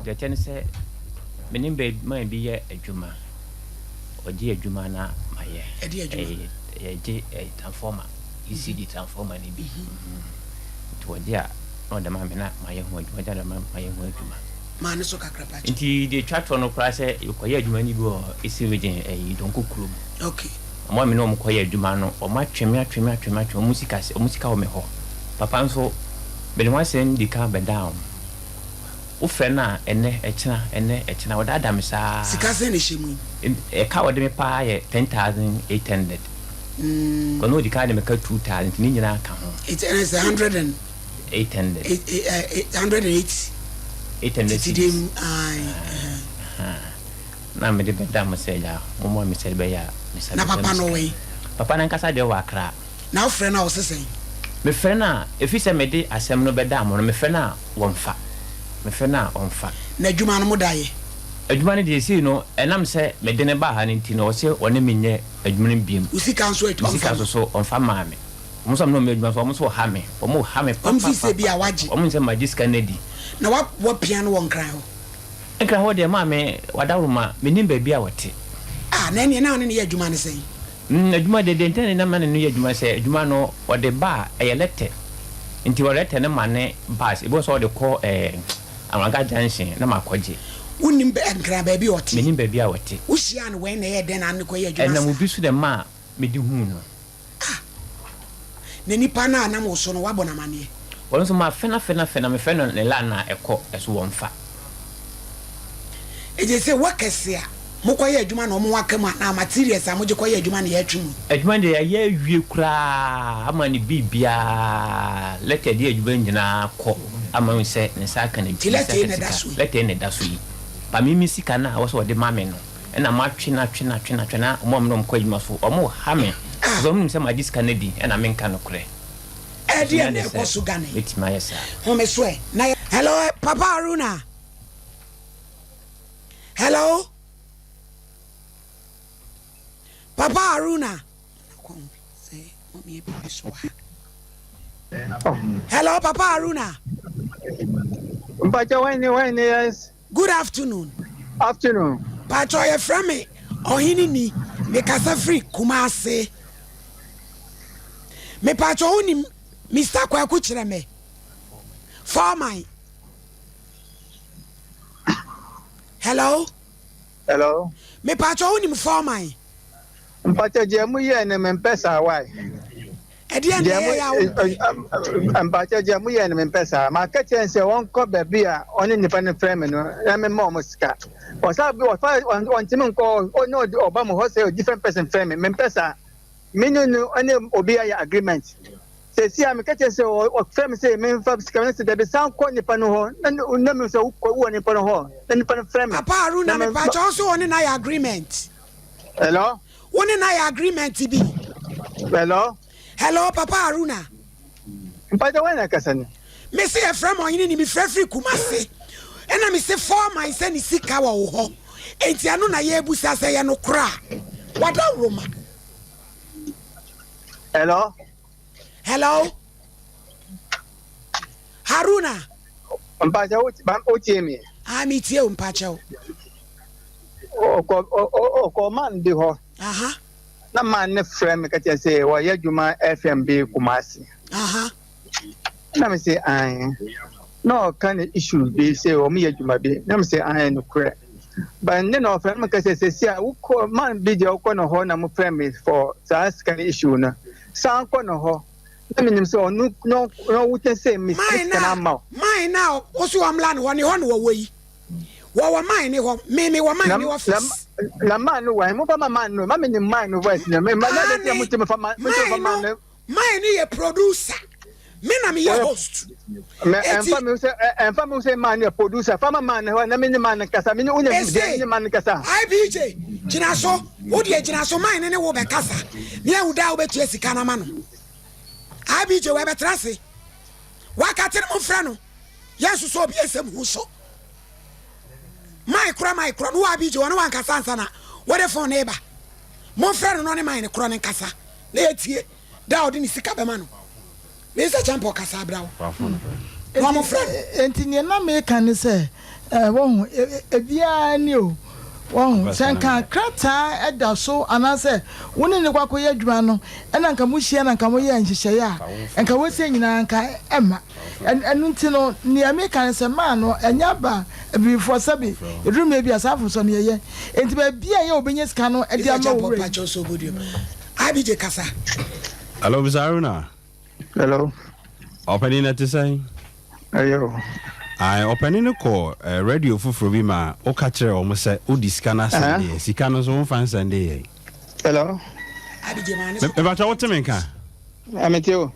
Deɛ ɛkyɛ ne sɛ me ne man bi yɛ adwuma. Ɔgye adwuma na mayɛ. Ɛde adwuma? Yɛgye transformer, ECD transformer no bi. Nti ɔgye a na ɔde ma me na mayɛ ho adwuma. Ɔgye a na ɔde ma me mayɛ ho adwuma. Maa ne so kakra pa kyɛw. Nti deɛ ɛtwa toɔ no koraa sɛ yɛkɔyɛ adwuma no bi wɔ Eastern Region ɛyi Donko kurom. Okay. Wɔn a me ne wɔn kɔyɛ adwuma no, wɔatwe me atwe me atwe me atwe me, wɔn sika wɔn sika wɔ me hɔ. Papa nso, mede ho asɛm di kan bɛdaa wɔn. Wofrɛ no a, ɛnnɛ, ɛkyena, ɛnnɛ, ɛkyena, wɔdaadaa me saa. Sika sɛn na ɛhyɛ mu yi? Ɛka a wɔde me paa yɛ 10,800. Because na wɔdi kan de me ka 2,000, nti ne nyinaa ka ho. Nti ɛnɛ sɛ hundred and. 800. 108. 800 cedis. Tete mu, ae. Na mede bɛda mo sɛ agya, mommoa me sɛdeɛ ɛbɛyɛ a me nsa Na bɛka me papa no sika. wɔ he? Papa no ankasa deɛ ɔwɔ Accra. Na wofrɛ no a ɔse sɛn? Mefrɛ no a, ɛfiri sɛ mede asɛm no bɛdaa mo no, mefrɛ no a wɔmfa. Mefrɛ no a ɔmfa. Na adwuma no moda yɛ? Adwuma no deɛ seesei no, ɛnam sɛ mede no baa ha no nti no, ɔse ɔne me nyɛ adwuma no biom. Wo sika nso Me ɔmfa sika mma? nso so ɔmfa mmaa me. Wɔn nso a me ne wɔn yɛ adwuma nso, wɔn nso wɔha me. Wɔha me Wɔn feel sɛ ebia papapapapa. woagye. Wɔn nim sɛ magye sika no adi. Na wa woapia no wɔ Nkran hɔ? Nkran hɔ deɛ maame wadaworoma mennim baabi a ɔte. Ah na ɛneɛ na wo ne no yɛ adwuma ne sɛn? Mm adwuma deɛ deɛ nti na na mane no yɛ adwuma sɛ adwuma no ɔde ba a ɛyɛ lɛtɛ nti ɔde lɛtɛ no ma ne bus ebi wɔ sɛ ɔde kɔ ɛɛ Anwanga junction na makɔ gye. Wonnim Nkran baabi a ɔte? Mennim baabi a ɔte. Wohyiaa no wɛn na ɛyɛɛ dɛn na ne kɔ yɛ adwuma Ɛnam saa? obi so na ɛmaa mede huu no. Ah! Na nipa no a nam wo so no, woabɔ no amaneɛ? Ɔno nso, mafɛ no afɛ no afɛ no, mefrɛ no ne line a ɛkɔ so wɔmfa. Enti sɛ workers a mokɔyɛ adwuma na wɔn ho aka mu anaa materials a mogye kɔyɛ adwuma na yɛretwe mu yi? Adwuma no deɛ yɛayɛ awie koraa ama no biribiara, letter de adwuma nyinaa kɔ ama ahu sɛ ne nsa aka ne Nti ne nsa letter yi aka na ɛda sika. so yi? Letter yi na ɛda so yi. But me me sika no a ɛwɔ sɛ wɔde ma me no, Ɛna matwe no atwe no atwe no atwe no na wɔn a me ne wɔn kɔ adwuma so wɔn ha me because wɔn nim sɛ magye sika no adi ɛna menka nokorɛ. Nso Ɛdeɛn nyɛ na ade ɛkɔ sɛ so Ghana yi? mɛtumi ayɛ saa. Home so ɛ na yɛ. Hello papa Haruna hello papa Haruna. Hello papa Haruna. Mpakyɛ wɔn ne wɔn ne yes. Good afternoon. Afternoon. Pakyɛ yɛfrɛ me Ɔhene ni mekasa firi Kumase. Mepakyɛ wonim Mister Kwaku Kyerɛmɛ? Foreman. Hello. Hello. Mepakyɛ wonim Foreman? Mpakyɛ deɛ mo yɛɛ no mempɛ saa why? Ɛdeɛn na ɛyɛ a wompɛ? Mpakyɛ deɛ mo yɛɛ no mempɛ saa. Maka kyerɛ no sɛ wɔnkɔ baabi a ɔne nipa no frɛ me no na mema wɔn sika. Ɔsa ɔfa ɔntumi nkɔ ɔne ɔba mo hɔ sɛ different person frɛ me mempɛ saa. Me ne no ɔne obi ayɛ agreement. Sɛsi a meka kyerɛ sɛ ɔfrɛ me sɛ memfa sika no sɛ dabi san kɔ nipa no hɔ na na me sɛ wokɔ wɔ nipa no hɔ na nipa no frɛ me. Papa Haruna mepakyɛ wo so ɔne no ayɛ agreement? Hello. Wo ne no ayɛ agreement bi? Hello. Hello Papa Haruna. Mpakyɛ wɔn na kasa ni. Me se yɛfrɛ me ɔhene ni me frɛ firi Kumasi ɛna me se foreman sɛ ne sika wɔ wo hɔ enti ɛno na yɛbusa sɛ yɛ nokorɛ a wada woroma. Hello. Hello. Haruna. Mpakyɛ wo tie me. Ah me tie wo mpakyɛ wo. Ɔkɔ ɔkɔ man bi hɔ. Aha. Na man ne frɛ me kakyɛ sɛ wɔyɛ adwuma FM bi Kumasi. Aha. Na me sɛ an. Na ɔka ne issue bi sɛ wɔn yɛ adwuma bi. Na me sɛ an nokorɛ. But ne na ɔfrɛ me kakyɛ sɛ si a wokɔ man bi deɛ wokɔ no hɔ na mo frɛ me for saa sika issue no. San kɔ no hɔ. Na menim sɛ ɔno na ɔwotɛ sɛ me sika no ama wo. Mine na ɔso ɔmmla ne hɔ ne hɔ na wɔwɔ yi. Wɔwɔ mine ne hɔ. Me me wɔ mine ne office. Na mine no wɔ he? Momfa ma mine no. Ma me nim mine no voice no. Me ma na de mo ti me fa ma me fa mine no. Mine no yɛ producer. Me na me yɛ host. Me ɛnfa mi sɛ ɛnfa mi sɛ mine yɛ producer. Fa ma mine hɔ na me ne mine kasa. Me ne wo ne me ne mine kasa. IBJ gyina so. Wo deɛ gyina so mine ne wo bɛ kasa. Ne ahu da a wobɛtua sika no ama no. IBJ wɔ ɛbɛtra ase. Wakate no mo mfrɛ no. Yɛnsoso obi nsɛm hu so. Mae korɔ mae korɔ no wɔ Abigye ɔne wankasa ansa na wode phone no reba. Momfrɛ no na ɔne mae no korɔ no nkasa na yɛtie da a ɔde ne sika bɛma no. Mr. Champɔ kasa abra wo. Na ɔmo frɛ no. Enti nea na meka ne sɛ, Eh, wahu, e, e, ebiara ni o. Wahu, sɛ nka krataa da so anaasɛ wo ne no kɔ akɔyɛ adwuma no, ɛna nka mohyia na nka moyɛ nhyehyɛeɛ a, nka wɔsie nyinaa nka ɛmma. Ɛno nti no, nea meka ne sɛ maa no ɛnyɛ aba abibifoɔ sɛbe ɛduru mmerɛ bi a saa mfomsoɔ no yɛyɛ. Enti baabi a ɛyɛ a wɔbɛnya sika no de ama owura yi. IBJ kasa. Hello, Mr. Haruna. Hello. Ɔpanin na te sɛn? Ɛyɛ o. Ae, ɔpanin no kɔ eh, radio foforɔ bi ma woka kyerɛ wɔn sɛ wodi sika no asɛnde yɛ. Sika no nso womfa nsɛnde yɛ. Hello. Mebatwa wote me nka? Mete o.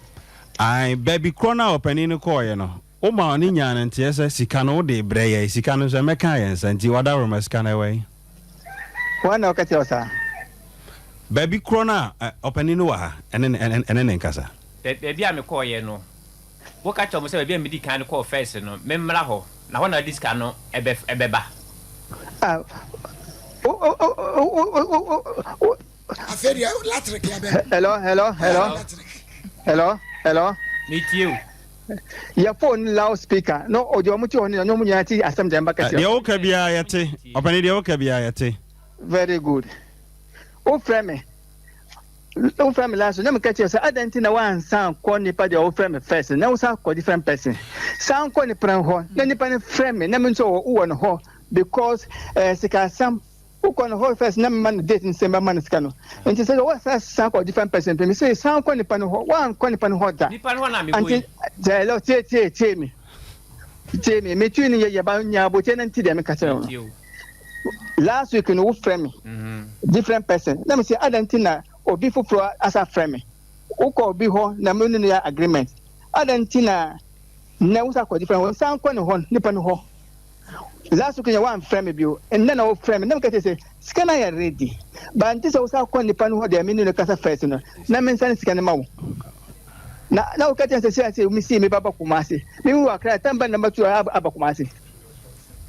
Ae, baabi korɔ no a ɔpanin no kɔɔeɛ no, woma ɔne nyaa no nteɛ sɛ sika no wode brɛ yɛ, sika no nso ɛmɛkaa yɛn nsa nti wadaworoma sika no ɛwɔ yi. Hwan na ɔka kyerɛ wo saa? Baabi korɔ no a ɔpanin no wɔ ha, ɛne ɛne ne nkasa. Baabi a mekɔeɛ no, woka kyerɛɛ wɔn sɛ baabi a medii kan kɔɔ first no, memmra hɔ, na hɔ na wɔde sika no bɛba. Ah, o o o o o o o. Afei deɛ latric yɛ bɛ. Hello, hello, hello. Hello, hello. Metie o. Yɛ phone loud speaker na ɔde ɔmo te hɔ no na ɔmo nyinaa te asɛm deɛ mba kɛseɛ. Deɛ woka biara yɛte. Ɔpɛni deɛ woka biara yɛte. Very good. Wofrɛ me. Wofrɛ me last na meka kyerɛ sɛ adɛn nti na woansan kɔ nipa deɛ wofrɛ me first na wosan kɔ different person. San kɔ nipa no hɔ na nipa no frɛ me na me nso wowɔ no hɔ because eh, sikasɛm Wokɔ no hɔ first na mema no date no sɛ mɛma no sika no. Nti sɛ wɔ sɛ san kɔ different person pɛ me sɛ san kɔ nipa no hɔ wankɔ nipa no hɔ da. Nipa no hɔ na mekɔ yi. Anti hello tie tie tie me. Tie me me tui no yɛ yɛ ba nya abotie na nti deɛ meka kyerɛ wo no. Last week no wo frɛ me different person na me sɛ adan nti na obi foforɔ asa frɛ me. Wokɔ obi hɔ na me ne no yɛ agreement. Adan nti na nnɛ wo sa kɔ different hɔ san kɔ ne hɔ nipa no hɔ. Last week yɛ wamfrɛ me bio nnɛ na wofrɛ me na meka kyerɛ sɛ sika no ayɛ ready but nti sɛ wosan kɔ nipa no hɔ deɛ me ne no kasa first no na mensa ne sika no ma wo na na woka kyerɛ sɛ sɛ sɛ mesi me ba ba Kumasi me wɔ Accra tam ba na matu aba Kumasi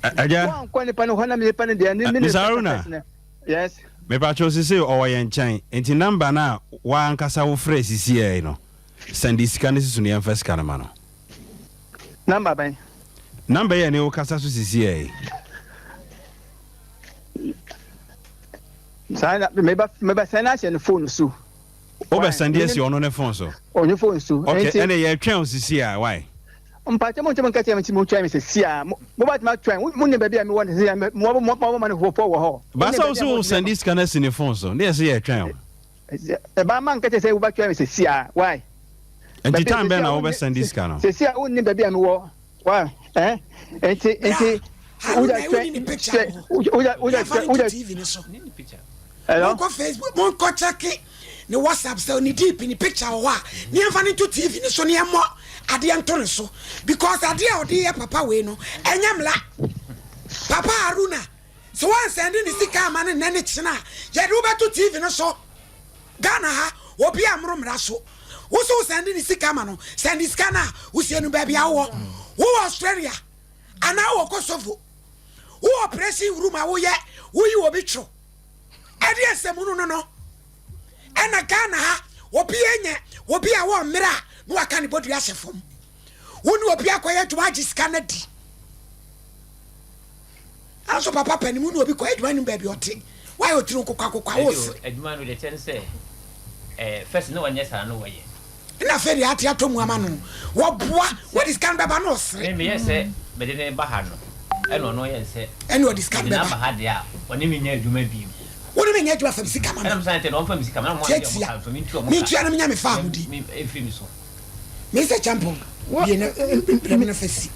Agya wankɔ nipa no hɔ na me nipa no deɛ ne me ne kasa first no. Yes. Mepakyɛw sesei ɔwɔ yɛn nkyɛn nti number no a w'ankasa wofrɛ sisiɛɛ no sɛnde sika no si so na yɛmfa sika no ma no. Number bɛn? Number yi a ɛne wo kasa so sisiɛ yi. Saa na meba meba sɛn ahyɛ ne phone so. Wobɛ sɛn de asi ɔno ne phone so. Ɔne phone so. Okay, ɛnna yɛ twɛn o sisi a why? Mpakyɛ mo ntɛm nka kyerɛ me nti mo twɛn me sisi a mo ba tuma twɛn mo nim baabi a me wɔ ne sisi a mo mo mo ma ne fo wɔ hɔ. Baasa wo so wo sɛn de sika no asi ne phone so ne yɛ sɛ yɛ twɛn o. Ɛbaa ma nka kyerɛ sɛ wo ba twɛn me sisi a why? Nti time bɛn na wo bɛ sɛn de sika no? Sisi a wo nim baabi a me wɔ. Wa eh nti nti Haruna woni ne picture wɔ hɔ yɛmfa no nto TV no so monkɔ Facebook monkɔ kyɛke ne WhatsApp sɛ ne DP ne picture wɔ hɔ a ne yɛmfa no nto TV no so ne yɛmmɔ adeɛ nto ne so because adeɛ a ɔde yɛ papa wei no ɛnyɛ mmla papa Haruna sɛ wansɛnde ne sika ama no nnɛ ne kyena a yɛde wobɛto TV no so Ghana ha obi a mmoro mmara so. Wo so wo sɛnde ne sika ma no, sɛnde sika no a wosie no baabi a wowɔ. Wowɔ Australia anaa wowɔ Kosovo, wowɔ operation room a woyɛ woyi obi two. Ɛde asɛmunu no no. Ɛna Ghana ha obi anya obi a wɔ mmerɛ a na waka ne bodua ahyɛ fam. Wo ne obi akɔyɛ adwuma agye sika no adi. Nanso papa panin mu ne obi kɔ adwuma nim baabi ɔte. Wayɛ otiri nkokwa kokwa wo sere. Adwuma no deɛ kyɛn sɛ ɛɛ first na wɔnyɛ saa no wɔyɛ. Ɛna afei deɛ ate atɔ mu ama no wɔboa wɔde sika no bɛba na ɔsere. Me meyɛ sɛ mede no ba ha no ɛna ɔno ɔyɛ sɛ. Ɛna ɔde sika no bɛba. Mede no aba ha deɛ a ɔne me nyɛ adwuma bio. Wo ne me nyɛ adwuma fa me sika ma me. Ɛna me san tɛ na ɔmfa me sika ma na mo ade ɔmo ka nso me ntua ɔmo ka. Mentua na menya me fa ahodi. Ɛmfiri me so. Me sɛ champon bie na brɛ me na fa si.